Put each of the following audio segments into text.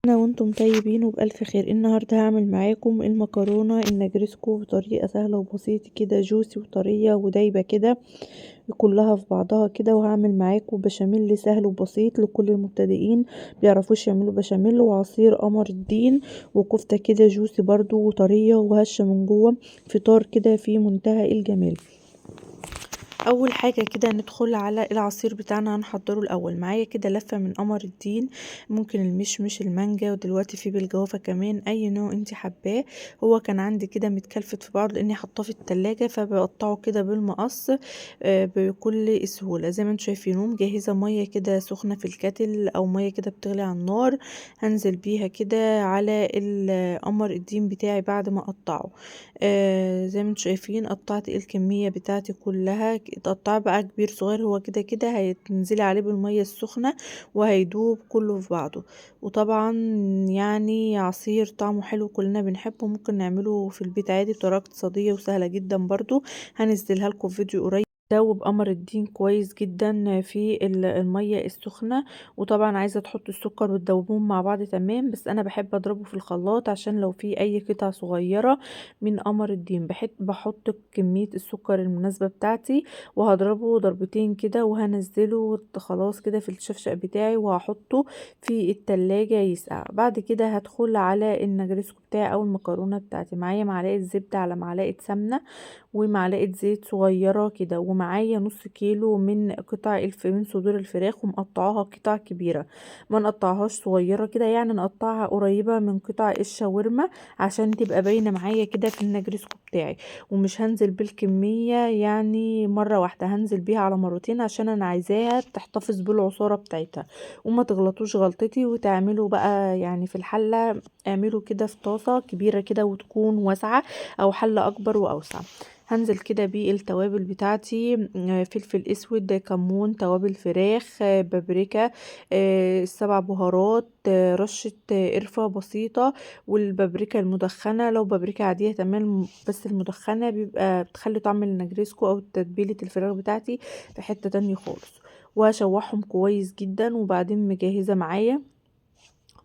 انا وانتم طيبين وبألف خير. النهارده هعمل معاكم المكرونه النجرسكو بطريقة سهلة وبسيطة كده، juicy وطريه ودايبه كده كلها في بعضها كده. وهعمل معاكم بشاميل سهل وبسيط لكل المبتدئين بيعرفوش يعملوا بشاميل، وعصير قمر الدين، وكفته كده juicy برضو وطريه وهشه من جوه، فطار كده في منتهى الجمال. اول حاجة كده ندخل على العصير بتاعنا هنحضره الاول. معايا كده لفه من قمر الدين، ممكن المشمش، المانجا، ودلوقتي في بالجوافه كمان، اي نوع انت حباه. هو كان عندي كده متكلفت في بعض لاني حطاه في التلاجة، فبقطعه كده بالمقص بكل سهولة زي ما انتم شايفين. ومجهزه مية كده سخنة في الكاتل او مية كده بتغلي على النار، هنزل بيها كده على القمر الدين بتاعي بعد ما اقطعه. زي ما انتم شايفين قطعت الكمية بتاعتي كلها، تقطعه بقى كبير صغير، هو كده كده هتنزلي عليه بالمية السخنة وهيدوب كله في بعضه. وطبعا يعني عصير طعمه حلو كلنا بنحبه، ممكن نعمله في البيت عادي بطريقة اقتصادية وسهلة جدا برضو، هنزلها لكم في فيديو قريب. دوب قمر الدين كويس جدا في المية السخنة، وطبعا عايزه تحط السكر وتدوبهم مع بعض تمام، بس انا بحب اضربه في الخلاط عشان لو في اي قطع صغيرة من قمر الدين بحط كمية السكر المناسبة بتاعتي، وهضربه ضربتين كده وهنزله خلاص كده في الشفشق بتاعي، وهحطه في التلاجة يسقع. بعد كده هدخل على النجرسكو بتاعي او المكرونه بتاعتي. معايا معلقه زبدة على معلقه سمنه ومعلقة زيت صغيرة كده، ومعايا نص كيلو من قطع من صدور الفراخ ومقطعاها قطع كبيرة، ما نقطعهاش صغيرة كده، يعني نقطعها قريبه من قطع الشاورما عشان تبقى باينة معايا كده في النجرسكو بتاعي. ومش هنزل بالكمية يعني مرة واحدة، هنزل بيها على مرتين عشان انا عايزاها تحتفظ بالعصاره بتاعتها. وما تغلطوش غلطتي وتعملوا بقى يعني في الحلة، اعملوا كده في طاسه كبيرة كده وتكون واسعة او حله اكبر واوسع. هنزل كده بالتوابل بتاعتي، فلفل اسود، كمون، توابل فراخ، بابريكا، السبع بهارات، رشة قرفة بسيطة، والبابريكا المدخنة. لو بابريكا عادية تمام، بس المدخنة بيبقى بتخلي طعم النجرسكو او تتبيلة الفراخ بتاعتي في حتة تانية خالص. وهشوحهم كويس جدا. وبعدين مجهزة معايا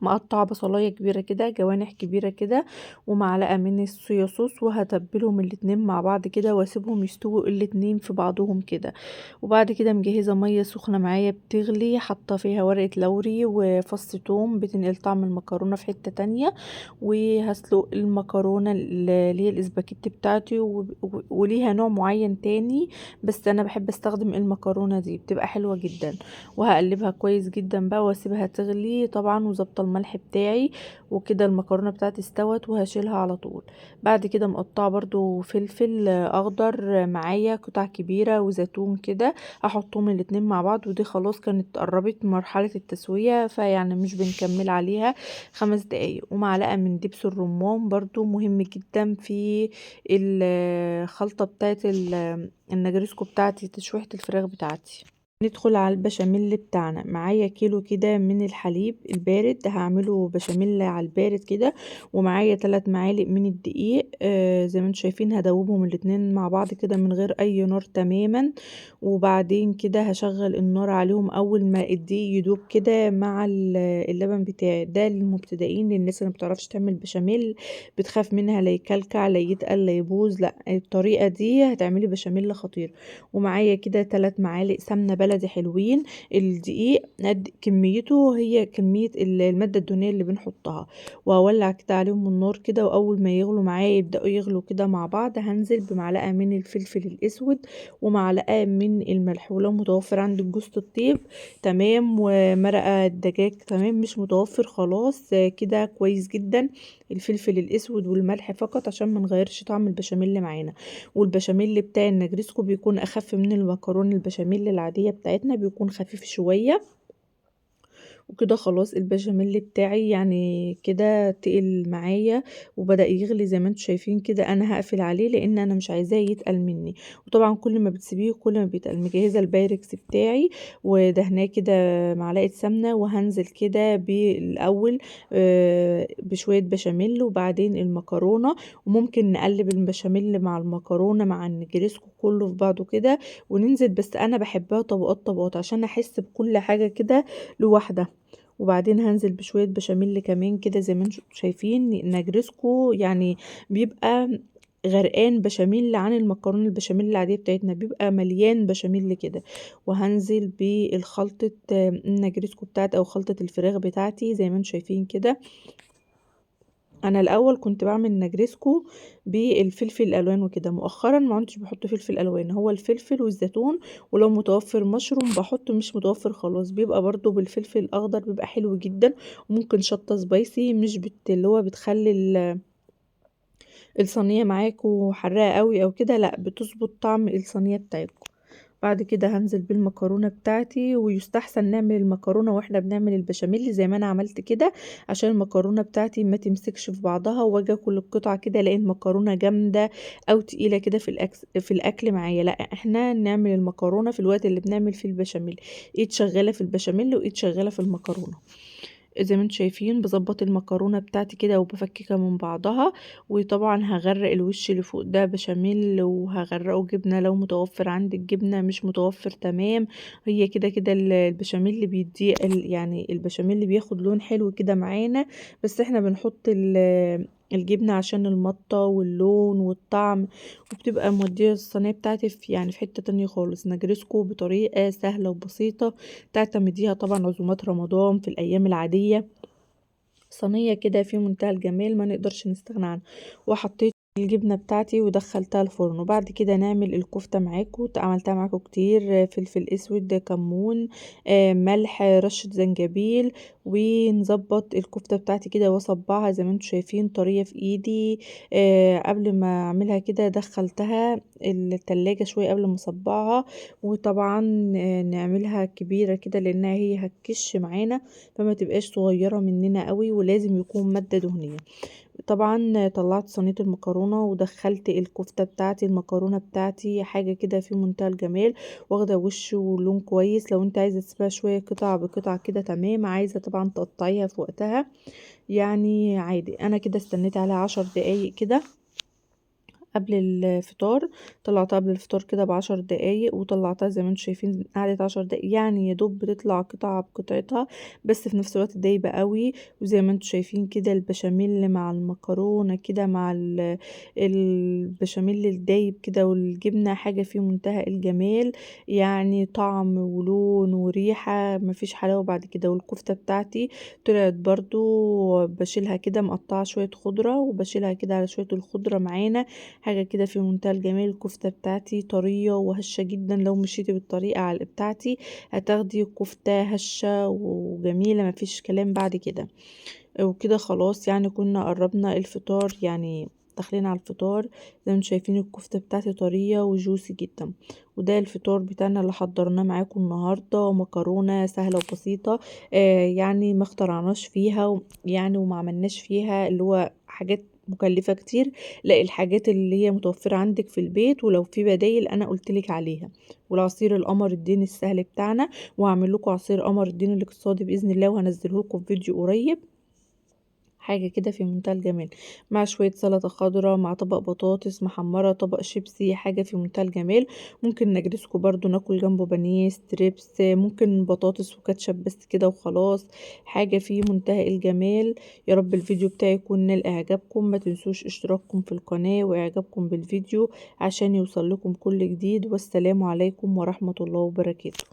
مقطعه بصلايه كبيرة كده، جوانح كبيرة كده، ومعلقة من الصويا صوص، وهتبلهم الاتنين مع بعض كده واسيبهم يستووا الاتنين في بعضهم كده. وبعد كده مجهزة مية سخنة معايا بتغلي، حاطه فيها ورقة لوري وفص توم بتنقل طعم المكرونه في حتة تانية. وهسلق المكرونه اللي هي الاسباجيتي بتاعتي، وليها نوع معين تاني بس انا بحب استخدم المكرونه دي، بتبقى حلوة جدا. وهقلبها كويس جدا بقى واسيبها تغلي طبعا، وظبط الملح بتاعي وكده. المكرونه بتاعتي استوت وهشيلها على طول. بعد كده مقطعه برضو فلفل اخضر معايا قطع كبيرة وزيتون كده، هحطهم الاتنين مع بعض. ودي خلاص كانت قربت مرحلة التسوية، فيعني مش بنكمل عليها 5 دقايق. ومعلقة من دبس الرمان برضو مهم جدا في الخلطة بتاعت النجرسكو بتاعتي، تشويحه الفراخ بتاعتي. ندخل على البشاميل بتاعنا. معايا كيلو كده من الحليب البارد، هعمله بشاميل على البارد كده، ومعايا 3 معالق من الدقيق. زي ما انتم شايفين هدوبهم الاتنين مع بعض كده من غير اي نار تماما. وبعدين كده هشغل النار عليهم اول ما الدقيق يدوب كده مع اللبن بتاعي. ده للمبتدئين، للناس اللي ما بتعرفش تعمل بشاميل، بتخاف منها لا يكلكع لا يتقل لا يبوظ، لا الطريقة دي هتعملي بشاميل خطير. ومعايا كده 3 معالق سمنه بلدي حلوين. الدقيق قد كميته هي كمية المادة الدهنية اللي بنحطها. وهولع كده عليهم النار كده، واول ما يغلوا معايا يبداوا يغلوا كده مع بعض، هنزل بمعلقه من الفلفل الاسود ومعلقة من الملح، ولو متوفر عندك جوزة الطيب تمام، ومرقه الدجاج تمام، مش متوفر خلاص كده كويس جدا. الفلفل الاسود والملح فقط عشان ما نغيرش طعم البشاميل معانا. والبشاميل بتاع النجرسكو بيكون اخف من المكرونه البشاميل العادية بتاعتنا، بيكون خفيف شوية. وكده خلاص البشاميل بتاعي يعني كده تقل معايا وبدأ يغلي زي ما انتم شايفين كده. انا هقفل عليه لان انا مش عايزاه يتقل مني، وطبعا كل ما بتسيبيه كل ما بيتقل. مجهزة البايركس بتاعي ودهناه كده معلقه سمنه، وهنزل كده بالاول بشوية بشاميل وبعدين المكرونه. وممكن نقلب البشاميل مع المكرونه مع النجرسكو كله في بعضه كده وننزل، بس انا بحبها طبقات طبقات عشان احس بكل حاجة كده لوحدها. وبعدين هنزل بشوية بشاميل كمان كده زي ما انتم شايفين. نجرسكو يعني بيبقى غرقان بشاميل عن المكرونه البشاميل العادية بتاعتنا، بيبقى مليان بشاميل كده. وهنزل بالخلطه النجرسكو بتاعتي او خلطه الفراخ بتاعتي زي ما انتم شايفين كده. انا الاول كنت بعمل نجرسكو بالفلفل الالوان وكده، مؤخرا ما عدتش بحط فلفل الوان، هو الفلفل والزيتون، ولو متوفر مشروم بحطه، مش متوفر خلاص بيبقى برضو بالفلفل الاخضر، بيبقى حلو جدا. وممكن شطه spicy، مش اللي هو بتخلي الصينية معاكو حراقه قوي او كده، لا بتظبط طعم الصينية بتاعتكم. بعد كده هنزل بالمكرونه بتاعتي، ويستحسن نعمل المكرونه واحنا بنعمل البشاميل زي ما انا عملت كده، عشان المكرونه بتاعتي ما تمسكش في بعضها، واجي اكل القطعة كده الاقي المكرونه جامدة او تقيلة كده في الاكل معايا. لا احنا نعمل المكرونه في الوقت اللي بنعمل فيه البشاميل، ايد شغالة في البشاميل وايد شغالة في المكرونه. زي ما انتم شايفين بظبط المكرونه بتاعتي كده وبفككها من بعضها، وطبعا هغرق الوش اللي فوق ده بشاميل، وهغرقه جبنه لو متوفر عندك جبنه، مش متوفر تمام. هي كده كده البشاميل اللي بيدي يعني البشاميل اللي بياخد لون حلو كده معانا، بس احنا بنحط الجبنة عشان المطه واللون والطعم، وبتبقى موديه الصينية بتاعتي في حتة تانية خالص. نجرسكو بطريقة سهلة وبسيطة تعتمديها طبعا عزومات رمضان في الايام العادية، صينية كده في منتهى الجمال ما نقدرش نستغنى عنها. وحطيت الجبنة بتاعتي ودخلتها الفرن. وبعد كده نعمل الكفتة معاكم، عملتها معاكم كتير، فلفل اسود، كمون، ملح، رشه زنجبيل، ونظبط الكفتة بتاعتي كده واصبعها زي ما انتم شايفين طرية في ايدي. قبل ما اعملها كده دخلتها التلاجة شوية قبل ما اصبعها، وطبعا نعملها كبيرة كده لانها هي هتكش معانا، فما تبقاش صغيرة مننا قوي، ولازم يكون مادة دهنية. طبعا طلعت صينية المكرونه ودخلت الكفتة بتاعتي، المكرونه بتاعتي حاجة كده في منتهى الجمال، واخده وش ولون كويس. لو انت عايزه تسيبها شوية قطعه بقطعه كده تمام، عايزه طبعا تقطعيها في وقتها يعني عادي. انا كده استنيت عليها 10 دقايق كده قبل الفطار، طلعتها قبل الفطار كده ب10 دقايق، وطلعتها زي ما انتم شايفين قعدت 10 دقايق، يعني يا دوب بتطلع قطعه بقطعتها، بس في نفس الوقت دايبه قوي. وزي ما انتم شايفين كده البشاميل مع المكرونه كده مع البشاميل الدايب كده والجبنه، حاجة في منتهى الجمال، يعني طعم ولون وريحه مفيش حلاوة بعد كده. والكفته بتاعتي طلعت برضو بشيلها كده مقطعه شوية خضرة، وبشيلها كده على شوية الخضرة معانا، حاجة كده في منتهى الجمال. الكفتة بتاعتي طرية وهشه جدا، لو مشيتي بالطريقة على بتاعتي هتاخدي كفته هشه وجميلة مفيش كلام بعد كده. وكده خلاص يعني كنا قربنا الفطار، يعني داخلين على الفطار. زي ما انتم شايفين الكفتة بتاعتي طرية وجوسي جدا. وده الفطار بتاعنا اللي حضرناه معاكم النهارده، مكرونه سهلة وبسيطة، يعني ما اخترعناش فيها يعني وما عملناش فيها اللي هو حاجات مكلفة كتير، لا الحاجات اللي هي متوفرة عندك في البيت، ولو في بدايل انا قلتلك عليها. والعصير القمر الدين السهل بتاعنا، وهعمل لكم عصير قمر الدين الاقتصادي باذن الله، وهنزله لكم في فيديو قريب. حاجة كده في منتهى الجمال، مع شوية سلطة خضراء، مع طبق بطاطس محمرة، طبق شيبسي، حاجة في منتهى الجمال. ممكن نجرسكو برضو ناكل جنبه بانيه strips، ممكن بطاطس وكاتشب بس كده وخلاص، حاجة في منتهى الجمال. يا رب الفيديو بتاعي يكون نال اعجابكم، ما تنسوش اشتراككم في القناة واعجابكم بالفيديو عشان يوصل لكم كل جديد. والسلام عليكم ورحمة الله وبركاته.